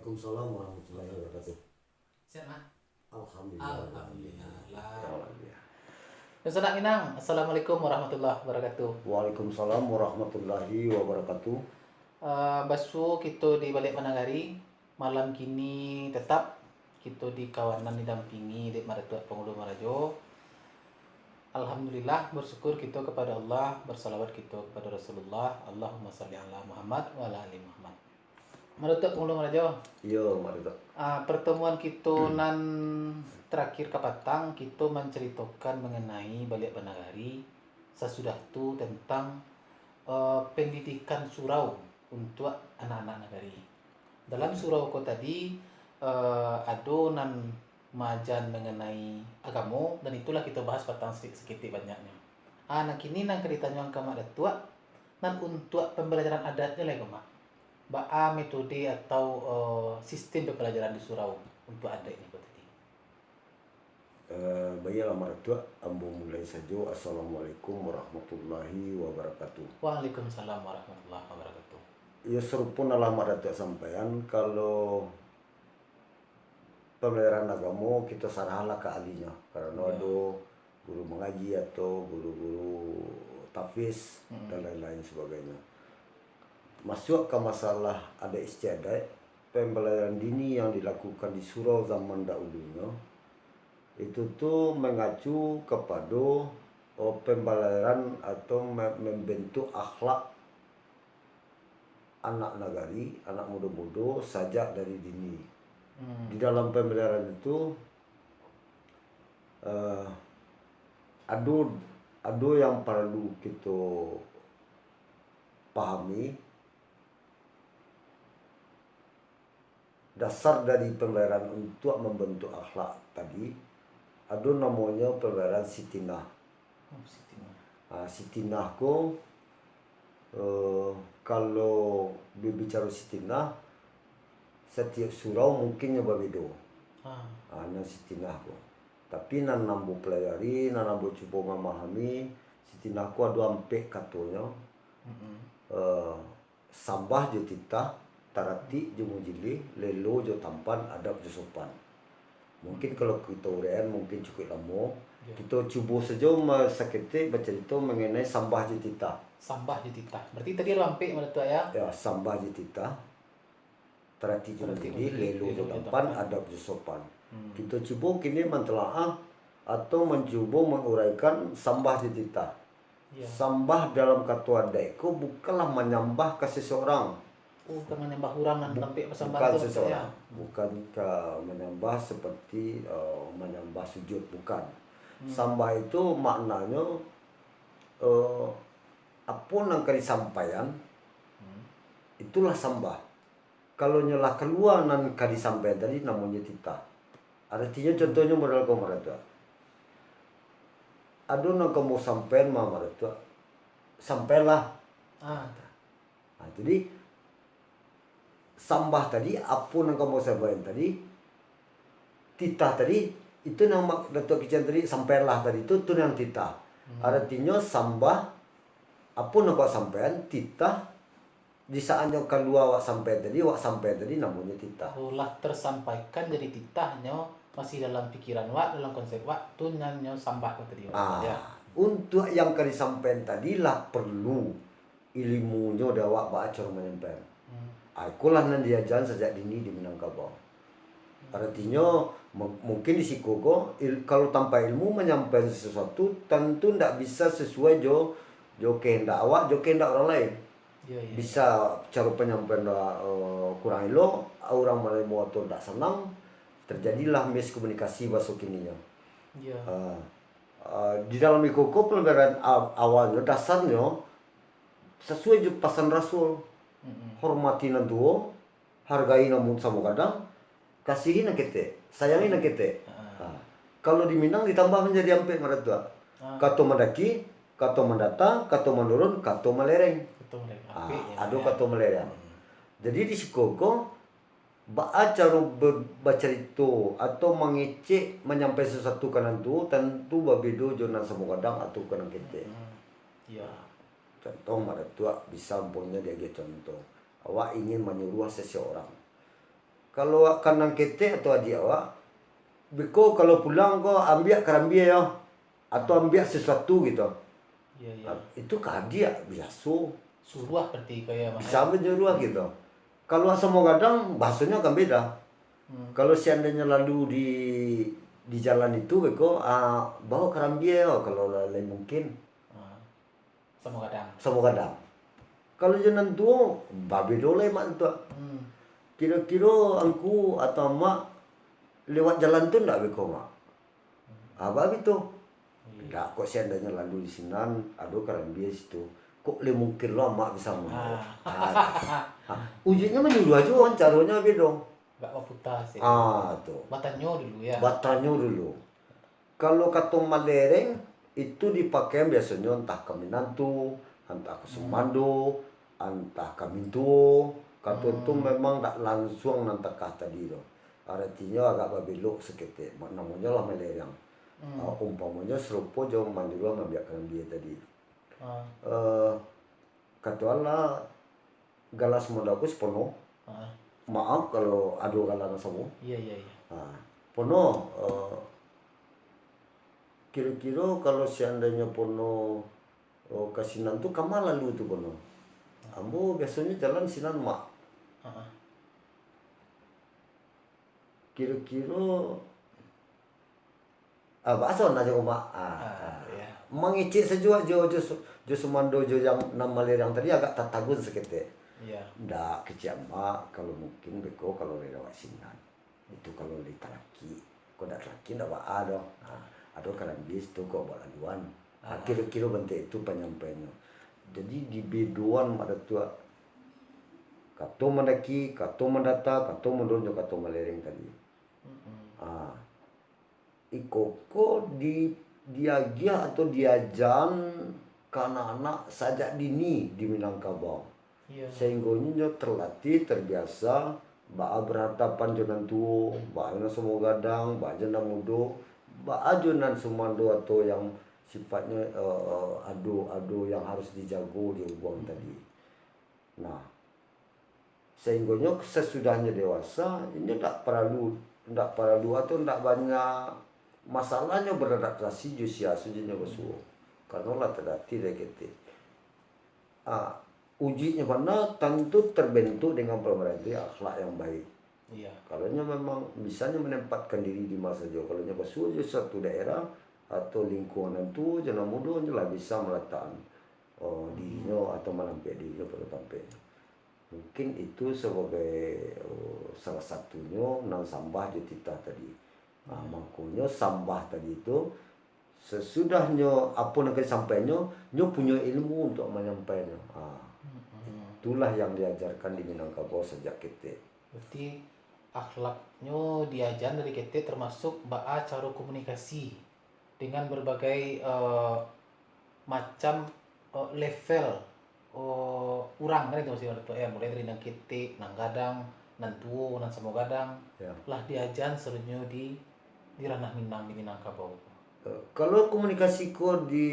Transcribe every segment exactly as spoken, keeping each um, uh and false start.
Waalaikumsalam warahmatullahi wabarakatuh. Sehat, Mak? Alhamdulillah. Alhamdulillah. Dunsanak Minang, Assalamualaikum warahmatullahi wabarakatuh. Waalaikumsalam warahmatullahi wabarakatuh. Uh, basuo kito di baliak banagari, malam kini tetap kito dikawanan didampingi dek Madatuak Pangulu Marajo. Alhamdulillah, bersyukur kito kepada Allah, bersalawat kito kepada Rasulullah. Allahumma salli ala Muhammad wa ala ali Muhammad. Madatuak Pangulu Marajo. Iyo, Madatuak. Ah, pertemuan kito nan terakhir kapatang, kito mancaritokan manganai baliak banagari, sasudah tu tentang eh, pendidikan surau untuak anak-anak nagari. Dalam surau ko tadi, eh, ado nan maaja manganai agamo, dan itulah kito bahas patang saketek banyaknyo. Ah, nah kini nan ka ditanyoan ka Mak Datuak, nan untuak pambalajaran adatnyo lai ko, Mak. Baa metode atau eh, sistem pambalajaran di surau untuak adat nyo ko tadi? Eh, baiaklah Madatuak, ambo mulai sajo. Assalamualaikum warahmatullahi wabarakatuh. Waalaikumsalam warahmatullahi wabarakatuh. Iyo, sarupo nan lah Madatuak sampaian, kalau pambalajaran agamo kito sarahlah ka ahlinyo, karano Iyo. ado guru mangaji atau guru-guru tahfiz Mm-mm. dan lain-lain sebagainyo. Masuak ka masalah adat istiadat, pambalajaran dini yang dilakukan di surau zaman dahulunyo, itu tu mangacu kapado, oh, pambalajaran atau me-, mambentuk akhlak anak nagari, anak mudo-mudo sajak dari dini. Hmm. Di dalam pambalajaran itu, eh, ado, ado yang paralu kito pahami. Dasar dari pambalajaran untuak mambantuk akhlak tadi, ado namonyo pambalajaran sitinah. Oh, sitinah. Ah, sitinah ko, eh, kalau bibicaro sitinah, satiap surau mungkin nyo babedo. Ah. Ah, nan sitinah ko. Tapi nan ambo pelajari, nan ambo cubo mamahami, sitinah ko ado ampek katonyo. Mm-mm. Eh, sambah jo titah, taratik jo mujilih, lelo jo tampan, adab jo sopan. Mungkin kalau kito uraian mungkin cukuik lamo. Ya. Kito cubo sajo ma-, saketek bacarito manganai sambah jo titah. Sambah jo titah. Berarti tadi ado ampek, Madatuak, ya? Ya, sambah jo titah, taratik jo Taratik mujilih, mujilih, lelo lelo jo jo tampan, tampan. Adab jo sopan. Hmm. Kito cubo kini mantalaah atau mancubo manguraikan sambah jo titah. Ya. Sambah dalam kato adaik ko bukanlah manyambah ka seseorang. Oh, bukan manyambah urang nan Bu-, tampek basambah bukan tu, seseorang. Ya. Bukan ka manyambah seperti, eh, manyambah sujud, bukan. Hmm. Sambah itu maknanyo, eh, apo nan ka disampaian, Hmm. itulah sambah. Kalau nyo lah kalua nan ka disampaian tadi, namonyo titah. Aratinyo, contohnyo model ko, Madatuak. Ado nan ka ambo sampaian, ma, Madatuak. Sampaianlah. Ah. Nah, jadi, sambah tadi, apo nan ka ambo sampaian tadi, titah tadi, itu nan Mak Datuak kecekan tadi, sampaianlah tadi tu, tu nan titah. Hmm. Aratinyo sambah, apo nan ka awak sampaian, titah, di saatnyo kalua awak sampaian tadi, awak sampaian tadi namonyo titah. Oh, lah tersampaikan jadi titah, nyo masih dalam pikiran wak, dalam konsep wak, tu nan nyo sambah ko tadi, Wak. Ah, Ya. untuak yang ka disampaian tadi lah perlu ilimunyo dek awak baa caro manyampaian. Hmm. Ah, ikolah nan diajakan sajak dini di Minangkabau. Aratinyo, mu-, mungkin di siko ko, il-, kalau tanpa ilmu manyampaian sesuatu, tantu ndak bisa sasuai jo, jo kehendak awak, jo kehendak urang lain. Ya, ya. Bisa caro panyampaian, eh, kurang elok, urang manarimo atau ndak sanang, terjadilah miskomunikasi baso kininyo. Ya. Ah, ah, di dalam iko ko pelajaran a-, awalnyo, dasarnyo, sasuai jo pasan Rasul. Mm-mm. Hormati nan tuo, hargai nan mu-, samo gadang, kasihi nan ketek, sayangi nan ketek. Ah. Ha. Kalau di Minang ditambah manjadi ampek, Madatuak. Ah. Kato mandaki, kato mandata, kato manurun, kato malereng. Kato malereng. Ah, Ampek, ya, ado ya. Kato malereng. Hmm. Jadi di siko ko, baa caro be-, bacarito atau mangecek, manyampaian sasuatu ka nan tuo, tantu babedo jo nan samo gadang atau ka nan ketek. Hmm. Ya. Contoh, Madatuak, bisa umpamanya diagiah contoh. Awak ingin manyuruah seseorang. Kalau awak ka nan ketek atau adiak awak, beko kalau pulang ko ambiak karambia yo, atau ambiak sesuatu gitu. Iya, iya. Itu ka adiak biaso. Suruah berarti kayak mana? Bisa manyuruah gitu. Kalau samo gadang, bahasonyo akan beda. Hmm. Kalau seandainyo lalu di di jalan itu, beko, ah, bawa karambia yo, kalau lah, lah mungkin. Ah, samo gadang. Samo gadang. Kalau jo nan tuo, babedo lai mak tu. Hmm. Kiro-kiro angku atau amak lewat jalan tu ndak beko mak? Ah, babi tu. Ndak, kok seandainyo lalu di sinan, ado karambia situ. Kok le mungkin lo amak bisa mambawa? Ah. Ah, ujuiknyo manyuruah juo, caronyo bedo. Agak baputa sih. Ah, tu. Batanyo dulu ya. Batanyo dulu. Kalau kato malereng, itu dipakaian biasonyo antah ka minantu, antah ka sumando, antah ka mintuo. Kato tu Hmm. memang dak lansuang nan takah tadi tu. Aratinyo agak babelok saketek. Namonyo lah malereng. Hmm. Ah, umpamonyo sarupo jo manyuruah mambiak karambia tadi. Ah. Eh, kato alah, galas modal ku sapono. Ah. Maaf kalau ado gala nan samo. Iya, iya, iya. Ha, pono, eh, kiro-kiro kalau seandainyo pono, eh, ka sinan tu, kama lalu tu pono? Ambo biasonyo jalan sinan, Mak. Ah. Kiro-kiro, ah, bahaso nah jo Mak. Ah, Ah, iya. Mangecek sajo jo, jo, su- jo sumando jo yang nan malereng tadi agak tatagun saketek. Iya. Ndak, kecek Mak, kalau mungkin beko kalau lewat sinan. Itu kalau lai talaki. Kok ndak talaki ndak baa doh. Nah, ado karambia situ kok bawa laluan. Nah, Ah. kiro-kiro bantuak itu panyampaiannyo. Jadi dibedoan Mak Datuak. Kato mandaki, kato mandata, kato mandonyo, kato malereng tadi. Mm-mm. Ah. Iko ko di, diagiah atau diajan ka anak-anak sajak dini di Minangkabau. Iya. Sahinggonyo nyo terlatih, terbiasa, baa berhadapan jo nan tuo, baa jo nan samo gadang, baa jo nan mudo, baa jo nan sumando atau yang sifatnyo, eh, eh, ado, ado yang harus dijago di ubuang tadi. Nah, sahinggonyo sasudahnyo dewasa, inyo ndak paralu, ndak paralu atau ndak banyak masalahnyo beradaptasi jo sia sudah nyo basuo. Karano lah tadatih dari ketek. Ah, ujuiknyo bana tantu terbentuk dengan pemerintah akhlak yang baik. Iya. Kalau nyo memang bisanyo menempatkan diri di ma sajo, kalau nyo basuo jo suatu daerah atau lingkungan nan tuo jo nan mudo, nyo lah bisa meletakkan, oh, dirinyo atau manampek dirinyo pado tampeknyo. Mungkin itu sebagai, oh, salah satunyo nan sambah jo titah tadi. Nah, mangkonyo sambah tadi tu, sasudahnyo apo nan ka disampaiannyo, nyo punyo ilmu untuk manyampaiannyo. Ah, Mm-mm. Itulah yang diajarkan di Minangkabau sajak ketek. Berarti akhlaknyo diajan dari ketek, termasuk baa caro komunikasi dengan berbagai, eh, macam, eh, level, eh, urang kan itu masih tu, eh, mulai dari nan ketek, nan gadang, nan tuo, nan samo gadang, Ya. lah diajan saruponyo di, di ranah Minang, di Minangkabau. Eh, Kalau komunikasi ko di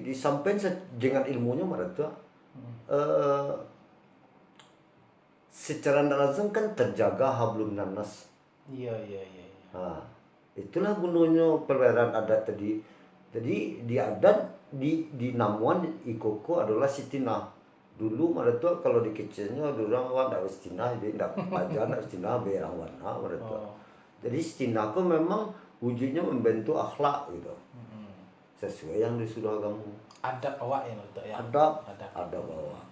disampaikan se- dengan ilmunyo, Mak Datuak, Hmm. eh, secara ndak langsung kan terjaga hablum minannas. Iya, iya, iya, iya. Ha, itulah gunonyo paliharaan adat tadi. Jadi di adat di dinamoan iko ko adolah sitinah. Dulu Mak Datuak kalau di keceknyo, dulu urang awak ndak basitinah, jadi ndak paja ndak basitinah, berang warna Mak Datuak. Oh. Jadi sitinah ko memang wujudnyo membentuk akhlak gitu. Mm-mm. Sesuai yang disuruh agamo. Adab awak ya, Mak Datuak ya. Adab, Adab. Adab awak.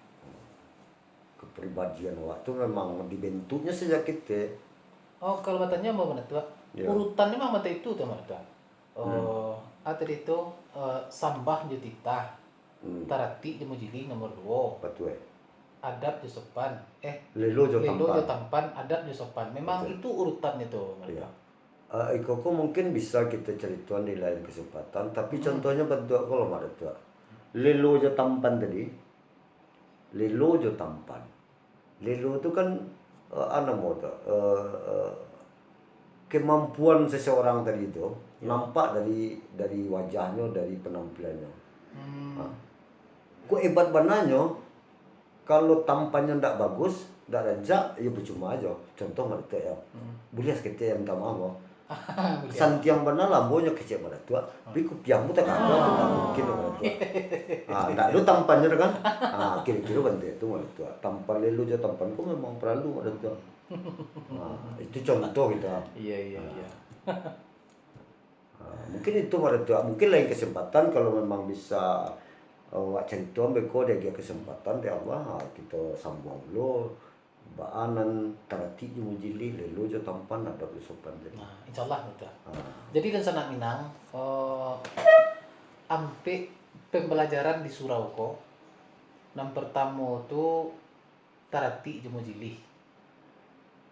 Kepribadian awak tu memang dibentuknyo sajak ketek. Oh, kalau batanyo Mak Datuak, Ya. urutannyo memang macam itu tu, Mak Datuak. Oh, ah, tadi tu, eh, sambah jo titah, Hmm. taratik jo mujiling nomor duo, Batua. adab jo sopan, eh, Lelo jo lelo jo tampan. Tampan, adab jo sopan. Memang Batua. Itu urutannyo tu, Mak Ya. Datuak. Ah, iko ko mungkin bisa kita cerita di lain kesempatan, tapi Hmm. contohnya bentuk kalau Mak Datuak. Lelo jo tampan tadi. Lelo jo tampan. Lelo tu kan, eh, ah, namo tu, eh, eh, kemampuan seseorang tadi tu Ya. nampak dari, dari wajahnyo, dari penampilannyo. Hmm. Ha. Kok hebat bananyo, kalau tampannyo ndak bagus, Ndak rancak, yo percuma ajo. Contoh Mak Datuak yo. Hmm. Buliah saketek yo minta maaf, boh. Buliah. Santiang bana lah ambo nyo kecek Mak Datuak. Hmm. Tapi kupiah ambo tagak, ndak mungkin, Mak Datuak. Ah, ndak ado tampannyo tu kan. Ah, kiro-kiro bantuak tu, Mak Datuak. Tampan lelo jo tampan ko memang paralu, Mak Datuak. Ah, itu contoh kita. Iya, iya, ah, iya. Ah, mungkin itu, Mak Datuak. Mungkin lain kesempatan kalau memang bisa, eh, awak carito beko diagiah kesempatan dek Allah, ah, kito sambuang pulo. Baa nan taratik jo mujilih, lelo jo tampan, adab jo sopan tadi. Nah, insyaallah, Mak Datuak. Ah. Jadi, dunsanak Minang, eh, ampek pembelajaran di surau ko, nan pertamo tu taratik jo mujilih.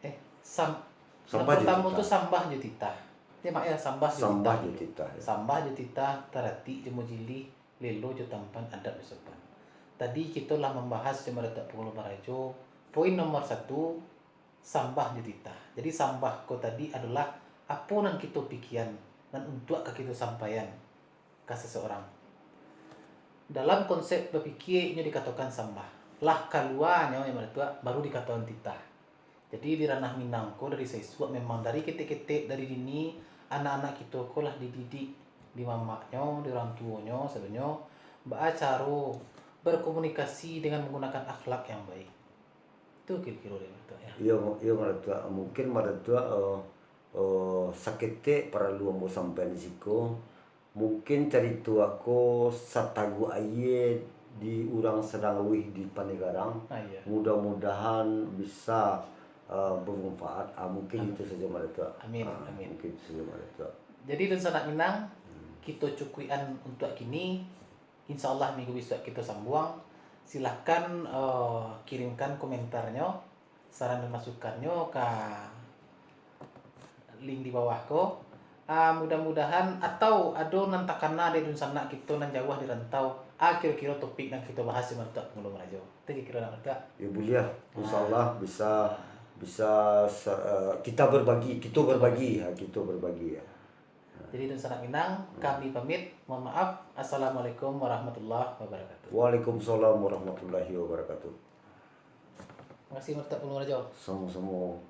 Eh, sam-, nan Sambah jo pertamo tu titah. Sambah jo titah. Ya, Mak, ya, sambah jo titah. Sambah jo titah, ya. Sambah jo titah, taratik jo mujilih, lelo jo tampan, adab jo sopan. Tadi kito lah mambahas jo Mak Datuak Pangulu Marajo, poin nomor satu, sambah jo titah. Jadi, sambah ko tadi adolah apo nan kito pikian, nan untuak ka kito sampaian ka seseorang. Dalam konsep bapikia, inyo dikatokan sambah. Lah kalua nyo, ya, Mak Datuak, baru dikatokan titah. Jadi, di ranah Minang ko dari saisuak memang dari ketek-ketek, dari dini, anak-anak kito ko lah dididik di mamaknyo, di urang tuonyo, sadonyo, baa caro berkomunikasi dengan menggunakan akhlak yang baik. Tu kiro-kiro dari Mak Datuak, ya. Iyo, iyo, Mak Datuak. Mungkin Mak Datuak, eh, eh, saketek paralu ambo sampaian di siko. Mungkin carito ko sataguak aia di urang sadang auih di Panegarang. Ah, iya. Mudah-mudahan bisa, eh, bermanfaat. Ah, mungkin Amin. Itu saja, Mak Datuak. Amin, ah, amin. Mungkin itu saja, Mak Datuak. Jadi, dunsanak Minang, hmm, kito cukuikan untuak kini. Insyaallah minggu bisuak kito sambuang. Silahkan, eh, kirimkan komentarnyo, saran dan masukannyo ka link di bawah ko. Ah, mudah-mudahan, atau ado nan takana dek dunsanak kito nan jauah di rantau, ah, kiro-kiro topik nan kito bahas di Mak Datuak Pangulu Marajo. Tu kiro-kiro nan Mak Datuak. Ya, buliah. Ah. Insyaallah bisa, bisa sa-, eh, kita berbagi, kito berbagi, ha, kito berbagi, ya. Jadi, dunsanak Minang, hmm, kami pamit. Mohon maaf. Assalamualaikum warahmatullahi wabarakatuh. Waalaikumsalam warahmatullahi wabarakatuh. Makasih, Mak Datuak Pangulu Marajo. Samo-samo.